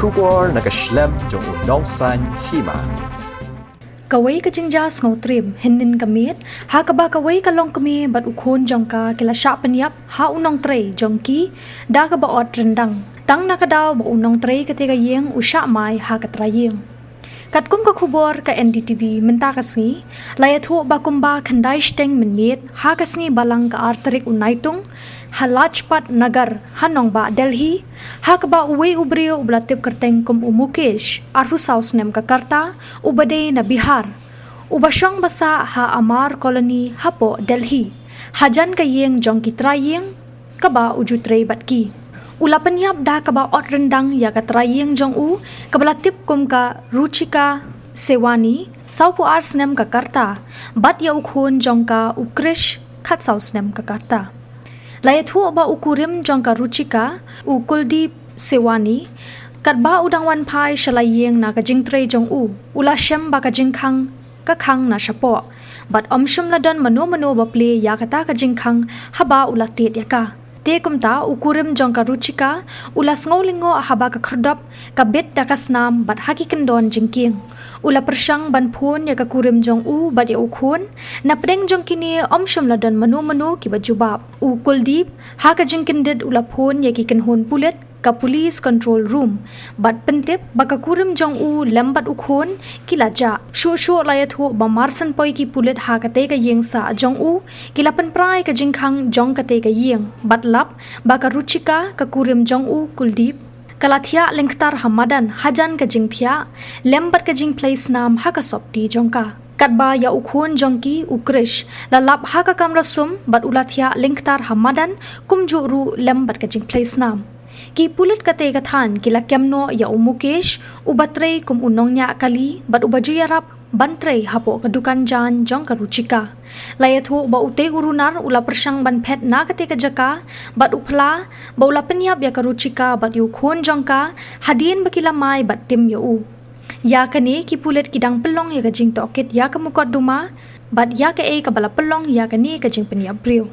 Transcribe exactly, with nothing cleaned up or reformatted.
Khubor na ka shlem jong u Nongsaiñ Hima. Kawei ka jingjia sngewtriem hynnin ka miet, ha kaba kawei ka longkmie bad u khun jong ka ki la shah pynïap ha u nongtrei jong ki da kaba ot ryndang, tang na ka daw ba u nongtrei kata ka ïing u shah mai ha ka trai ïing. Katkum ka khubor ka N D T V mynta ka sngi, la ïathuh ba kumba khyndai shiteng mynmiet ha ka sngi Balang ka ar tarik u Naitung, ha Lajpat Nagar ha nongbah Delhi, ha kaba uwei u briew uba la tip kyrteng kum u Mukesh, arphew saw snem ka rta, uba dei na Bihar, uba shong ba sah ha Amar Colony hapoh Delhi, hajan ka ïing jong ki trai ïing kaba u ju trei bad ki. U la pynïap da kaba ot ryndang ïa ka trai ïing jong u, kaba la tip kum ka Ruchika Sewani, sawphew ar snem ka rta, bad ïa u khun jong ka u Krish, khatsaw snem ka rta. La ïathuh ba u kurim jong ka Ruchika, u Kuldeep Sewani, katba u dang wan phai sha la ïing na ka jingtrei jong u, u la shem ba ka jingkhang ka khang na shapoh, bad ym shym la don mano mano ba plie ïa kata ka jingkhang haba u la tied ïa ka. Te kumta u kurim jong ka Ruchika u la sngew lyngngoh haba ka khyrdop ka bit da ka snam bad ha ki kyndon jingkieng. U la pyrshang ban phone ïa ka kurim jong u bad ïa u khun, na pdeng jong kine ym shym la don mano mano kiba jubab. U Kuldeep, ha ka jingkyndit u la phone ïa ki kynhun pulit, ka Police Control Room, bad pyntip ba ka kurim jong u lem bad u khun ki la jah. Shuh shuh la ïathuh ba mar shen poi ki pulit ha katei ka ïing sah jong u, ki la pynpra ïa ka jingkhang jong katei ka ïing, bad lap ba ka Ruchika, ka kurim jong u Kuldeep, ka la thiah lyngktar ha madan hajan ka jingthiah, lem bad ka jingphlei snam ha ka sopti jong ka. Katba ïa u khun jong ki u Krish la lap ha ka kamra sum bad u la thiah lyngktar ha madan, kumjuh ruh lem bad ka jingphlei snam. Ki pulit katei ka thaiñ ki la kem noh ïa u Mukesh, uba trei kum u nongñiah kali bad uba ju ïarap ban trei hapoh ka dukan jaiñ jong ka Ruchika. La ïathuh ba utei u runar u la pyrshang ban phet na katei ka jaka bad u phla ba u la pynïap ïa ka Ruchika bad ïa u khun jong ka, hadien ba ki la mai bad tim ïa u. Ïa kane ki pulit ki dang pynlong ïa ka jingtohkit ïa ka mukotduma bad ïa kaei kaba la pynlong ïa kane ka jingpynïap briew.